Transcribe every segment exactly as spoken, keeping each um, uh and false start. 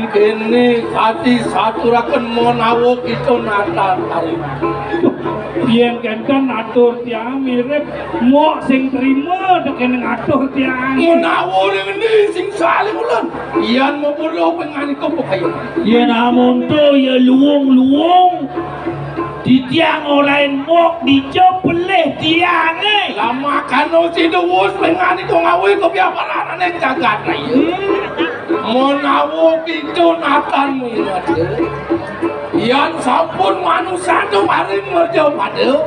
Ini kadi saturaken menawa kita natal kalimat. Yen kenten atur tiang mirip mok sing trima tekene ngatur tiang. Menawa ring endi sing saling ulun? Yan mapura panganika pekayon. Yen amonto ya luwung-luwung titiang ora mok dija pelih tiange. Lamakana sida wus panganika ngawe kebiaparan ning jagat raya. Menawa kita natan minat. Yan sampun manusa to paring merja pada.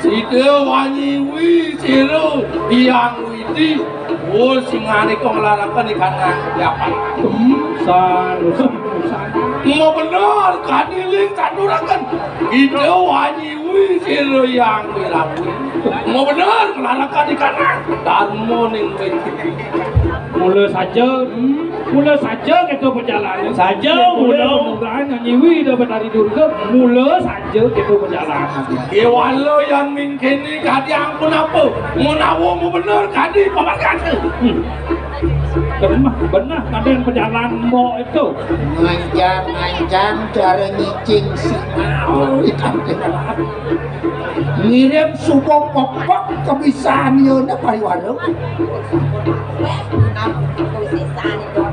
Sida wanyiwi sira yang widi. Wus sing nganika nglaraken ikan nang japan. San, san, san. Mau bener kadiling saturaken. Kita wanyiwi sira yang wirawi. Mau bener nglaraken ikan nang. Darmo ning widi. Mula saja, hmm, mula saja kita berjalan. Saja, mula. Mudah-mudahan nyiwi dah Betari Durga, mula saja kita berjalan. Kewala yang mingkini kadi ampun apa? Menawa mu bener kadi pamarkata. Hmm. Benah, benah kadi yang berjalan mok itu. Ngancang-ngancang cara nyicing sinau. Mirip suba pepek kebisaannya pariwara.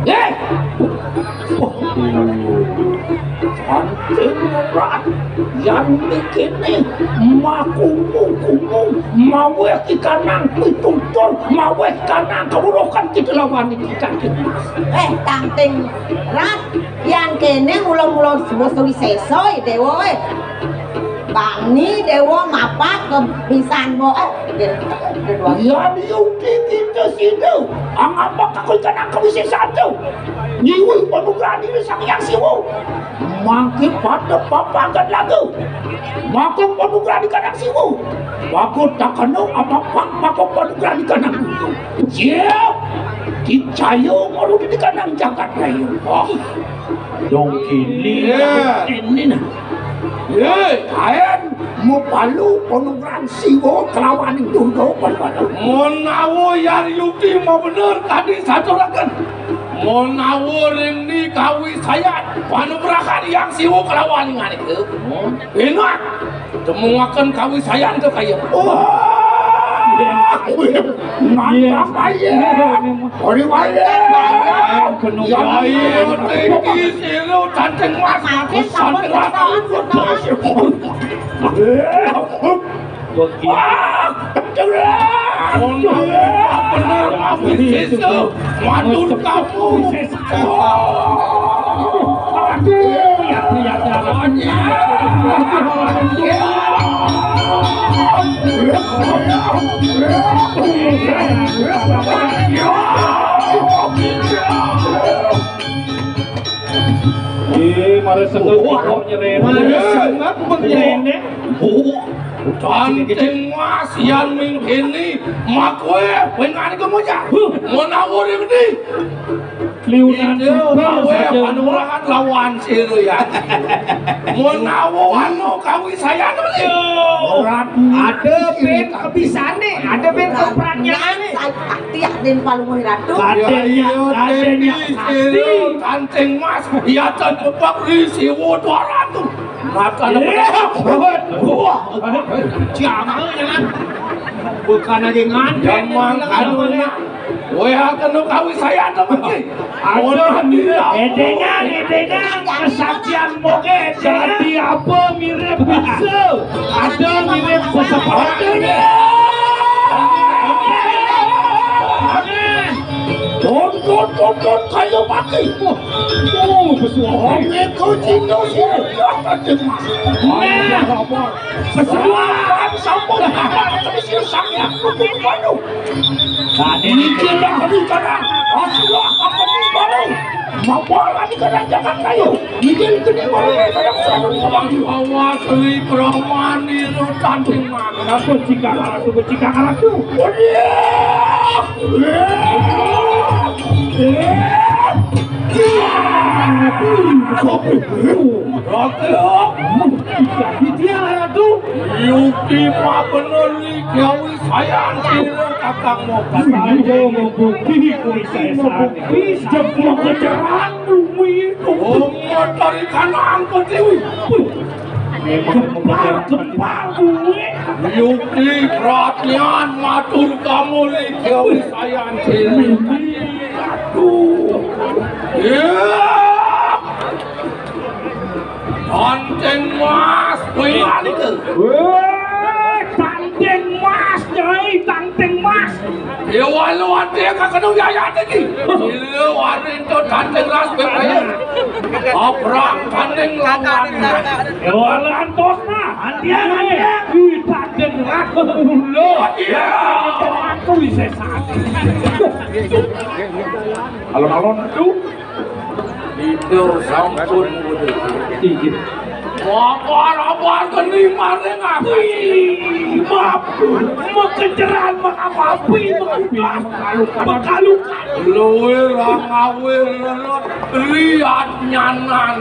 Eh! Anting rat yang mikirne makumu-kumu maweh ikanang pitutur maweh ikanang kawurukan kita lawan ikan kita. Eh, Tanting Rat, yang kene mula-mula suwa suwi sesoi, Dewa, eh. Bani Dewa mapak ke pisan, Bo, eh. Yan yukti kita sida, angapa kakoi kanang kawisesan tu? Nyiwi panugrahan diri Sang Hyang Siwa. Mangke pada papagat lagu. Maka panugrahan kanang Siwa. Bagus tak kena apa-apa, maka panugrahan kanang Siwa. Siap. Dicaya marudi kanang jagat raya. Wah. Dong kini. Iya. Ini nah. Ye, kaen mapalu panugrahan Siwa kelawan Durga Pariwara. Menawa yari yukti mau bener kadi saturaken. Menawa ring ni kawisayan panugrahan Hyang Siwa kelawan nganika. Enak. Temuaken kawisayan to kaya. Wah. Mantap aja. Ori wae. Kena wae. Iki sira Tanting Mas. Tanting Mas. Begitu. Wah, bener. Bener, Mas Sisa. Waduh, kamu. Eh, mare sengep kok nyerene. Mare sengep kok nyerene. Kancing Mas yan mingkini makwe wengane kemuja. Menawa ring ndi? Liunan. Ida mawe panugrahan lawan sira ya. Menawa anu kawisayan meli. Ada ben kepisane, ada ben kepraknyane. Sakti den palungguh ratu. Kadenya, kadenya sakti. Kancing Mas, ya tan pepak ri siwo dua ratu. Matan. Wah, jangan, jangan. Bukan lagi ngandeng. Jamang anu. Weh, kena kawisayan to mangke. Aduh, edengan, edengan, kesaktian moge. Jadi apa mirip bisa? Ada mirip sesepuh. Tonton, tonton, kaya mati. Oh, besuara. Oke, kau cinta sih. Ya, tadi mas. Nah. Besuara. Sampun. Tapi sih, sakit. Waduh. Nah, ini dia yang beri cara. Asulah apa ini baru? Mawalan di kadang jangan kayu. Ini gede baru saya selalu ngomong. Awas, Sri Brahmani, lu tanding mana? Aku jika ratu, jika ratu. Waduh. Ratu. Yuki mabeneri gawi sayan sira kakang mau. Saya membukti kuwi saya. Membukti jebul kejaran bumi. Oh, motor ikan angkut dewi. Gempar, gempar kuwi. Yuki perhatian matur kamu li gawi sayan sira. Aduh. Iya. Tanding mas, kuwi nika. Weh, tanding mas, Nyai, tanding mas. Ya walu ati kakeno yayat iki. Sila warinto tanding ras bebaya. Abrang tanding lawan. Ya walu antosna. Antian, antian. Ih, tanding ras. Lho, iya. Aku bisa sakit. Alon-alon. Aduh. Itu sampun. Iya. Apa-apa geni maring aku. Wih, maaf. Mekenceran mengapapi, mengubah, mekalukan. Luwe ra ngawe lelot, liat nyanan.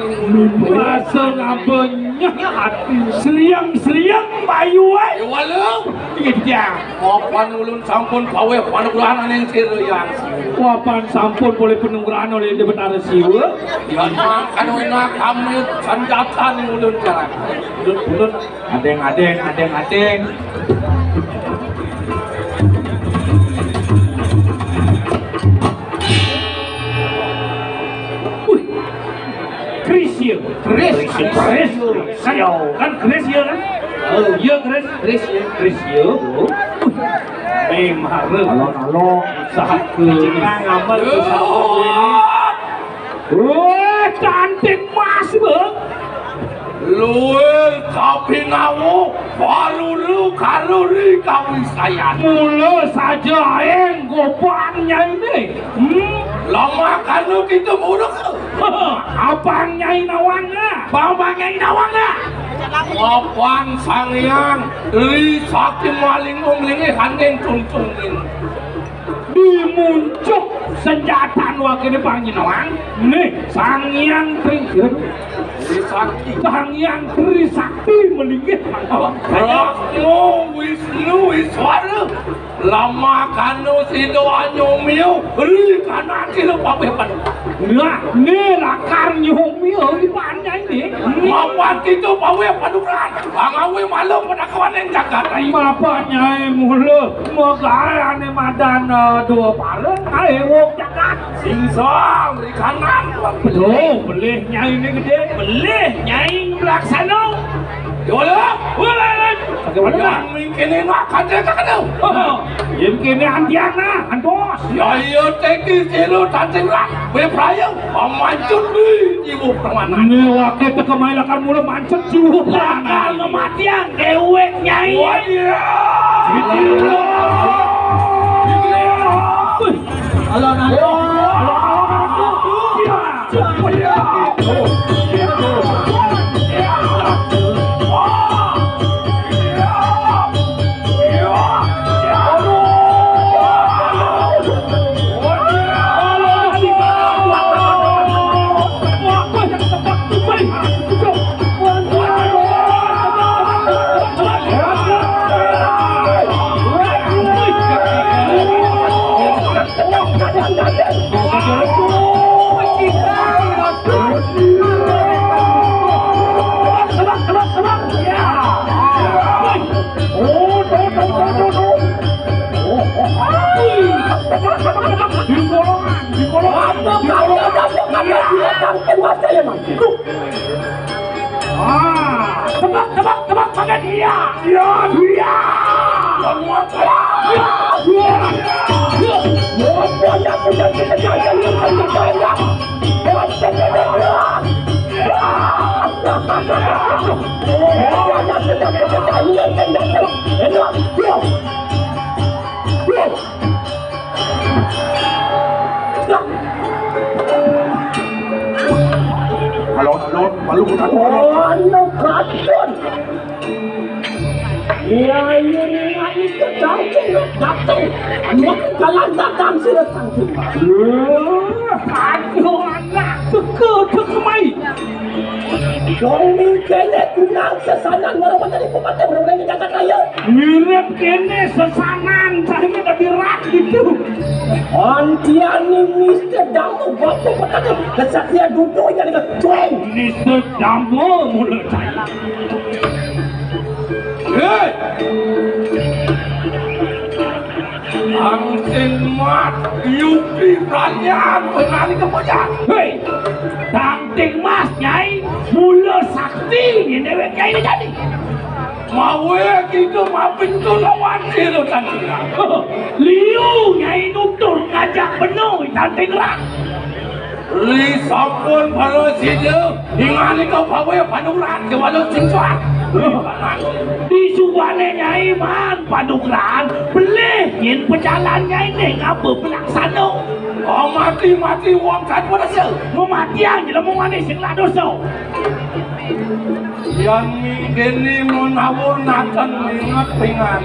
Rasa ngabenya ati. Seriang-seriang bayu, eh. Ya, walu. Iya. Mapan ulun sampun kaweh panugrahan aning sira, Yang. Mapan sampun boleh panugrahan oleh Dewa Batara Siwa. Ya, makan enak kami sanjata ning ulun, Yang. Ulun, ulun, adeng, adeng, adeng, adeng. Wih. Krisya. Krisya. Krisya. Kan Krisya kan? Oh. Iya, Kris. Krisya. Krisya. Oh. Memang. Alon-alon. Usaha ke. Cina ngambil usaha ini. Wah, cantik mas, Bang. Luwih kapinawu, paruru karuri kawisayan. Mula saja aeng gopan nyaine. Hmm? Lemah kanu kita muruk. Abang Nyai Nawang, nah. Bang, Bang Nyai Nawang, nah. Abang Sang Hyang, Tri Sakti Maling Umlingi Handing Tungtungin. Dimuncuk senjata wakene Bang Nyai Nawang. Nih, Sang Hyang Tri, Tri Sakti. Sang Hyang Tri Sakti melinggih Bang Nawang. Brahma Wisnu Iswara. Lama kanu sido anyo mio, ri kanan kilo pabeh padu. Nah, ne lakar nyo mio di panjai ne. Mapan kito pabeh padu kan. Angawe malu pada kawan yang jagat ai. Mapan nyai mula, magae ane madan, eh, dua para, ai wong jagat. Sing song, ri kanan. Tuh, belih nyai ne gede. Belih nyai melaksana. Yolah, woi. Bagaimana? Yang mungkin ini akan dia kakak tahu. Oh, yang kene antiana, antos. Ya iya, teki silu tanting lah. Beprayo, memancut di jiwa permana. Ini wakil tekemai lakar mula mancut jiwa permana. Bakal kematian, dewek nyai. Waduh. Wih. Alon-alon. Ah, tebak, tebak, tebak, pakai dia. Dia, dia. Halo, halo, malu kita tuh. Anu kacun. Iya, iya, iya, iya, datang, datang. Anu jalan datang, sudah datang. Aduh, aduh. Teka, teka mai. Dong mingkene kunang sesanan marang tadi pepatah bermain di jagat raya. Mirip kene sesanan, cahine dadi rat gitu. Antiani Mister Dambo, bapak pepatah kesatria duduk jadi ketuai. Mister Dambo mula cai. Hei! Tangting mat, yupi pranya, penani kemudian. Hei! Tangting mas, Nyai, mula sakti, ini dewek Nyai ini jadi. Mawe kita mapin tu lawan sira tangting. Liu, Nyai nutur ngajak penuh, tangting rak. Ri sampun para sida, inganika bawe panugrahan kewala sing suat. Disubane Nyai maan panugrahan, pelih yen pejalan Nyai ning apa pelaksana. Oh, mati-mati wong kadwasa. Mematian jelema manis sing lak dosa. Yan mingkene mun awur naken minget pingan.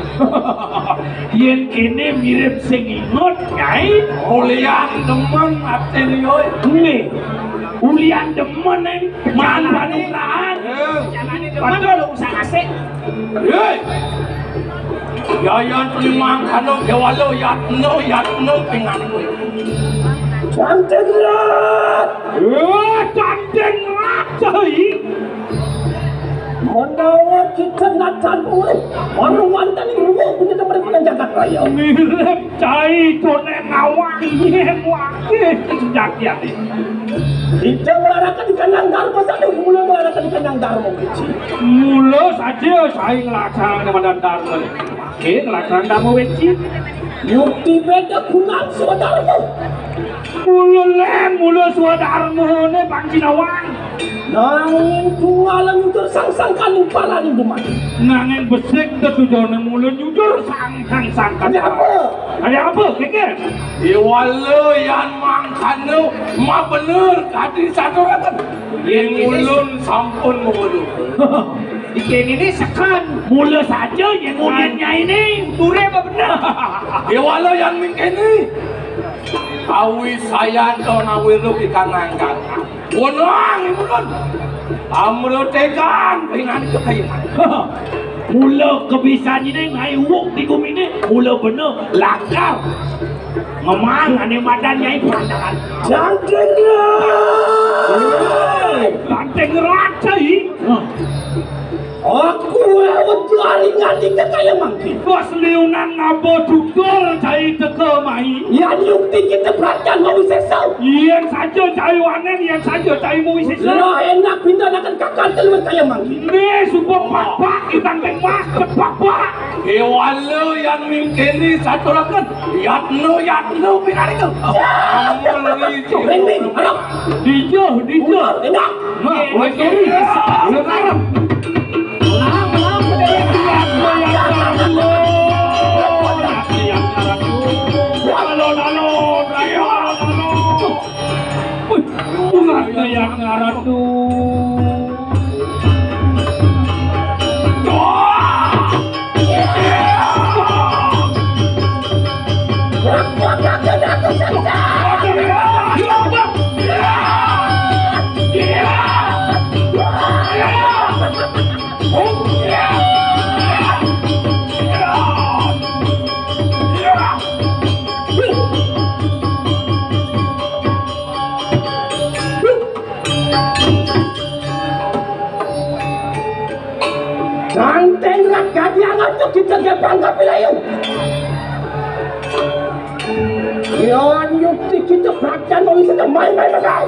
Yen kene mirip sing inget, Nyai. Ulian demen ati liyo. Nggih. Ulian demen, eh, maan panugrahan. Eh. Padahal usah asik. Hei. Yayan terima kano kewalo yatno, yatno pingan kowe. Cantik rat. Eh, cantik rat, cai. Menawa kita natan urip, baru wonten ruwuh punika mripun jagat raya. Mirip cai cone nawang yen wakil sejatiane. Kita melarakan di kandang Dharma satu, mula melarakan di kandang Dharma wiji. Mula saja cai nglaksanakne mandan Dharma. Wakil nglaksanakne Dharma wiji. Yukti beda kunang swadharma. Mula len, mula swadharmane Panji Nawang. Nanging tungala nyudur sang sangkaning paraning dumadi. Nanging besik tetujone mula nyudur sang, sang sangkan. Ada apa? Ada apa, Keke? Iwala yan mangkana mabener kadi saturaken. Yen ulun sampun mengulu. Iki ini sekan. Mula saja yen ngulin nyai ini. Ture apa bener? Iwala yan mingkene. Awi sayan to ngawiruk ikan ngangkat. Wonang imunun. Amrotekan ringan kekayangan. Mula kebisan ini ngai wuk di gumine, mula bena lakar. Ngemang ane madan nyai perandalan. Jangkrik. Banteng raja i. Aku lewat lari ngandika kaya mangkin. Bos liunan ngaba tutur cai teka mai. Yan yukti kita perhatian mau sesa. Yen saja cai wanen, yen saja cai mau sesa. Lah enak pindah akan kakak keluar kaya mangkin. Ni suba papak ikan tengmas cepak pak. Kewala yan mingkene saturaken. Yatno, yatno pinarika. Amun rijo. Ring, ring, arep. Dijo, dijo. Enak. Wah, wah, sorry. Sekarang. Menang, menang, menang. Alon, alon, alon, alon. Wih, bunga yang ngaran tuh. Ganteng rak gadiang aja kita dia bangga bilayu. Yon yukti kita perhatian mau bisa main-main makai.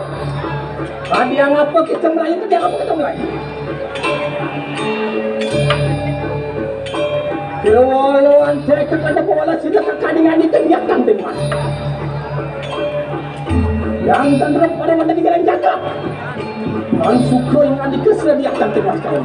Gadiang apa kita Melayu, gadiang apa kita Melayu. Kewalahan saya kepada bola sila kekadingan itu biarkan teman. Yang tentu pada mata di jalan jaga. Dan suka yang adik kesediakan teman sekalian.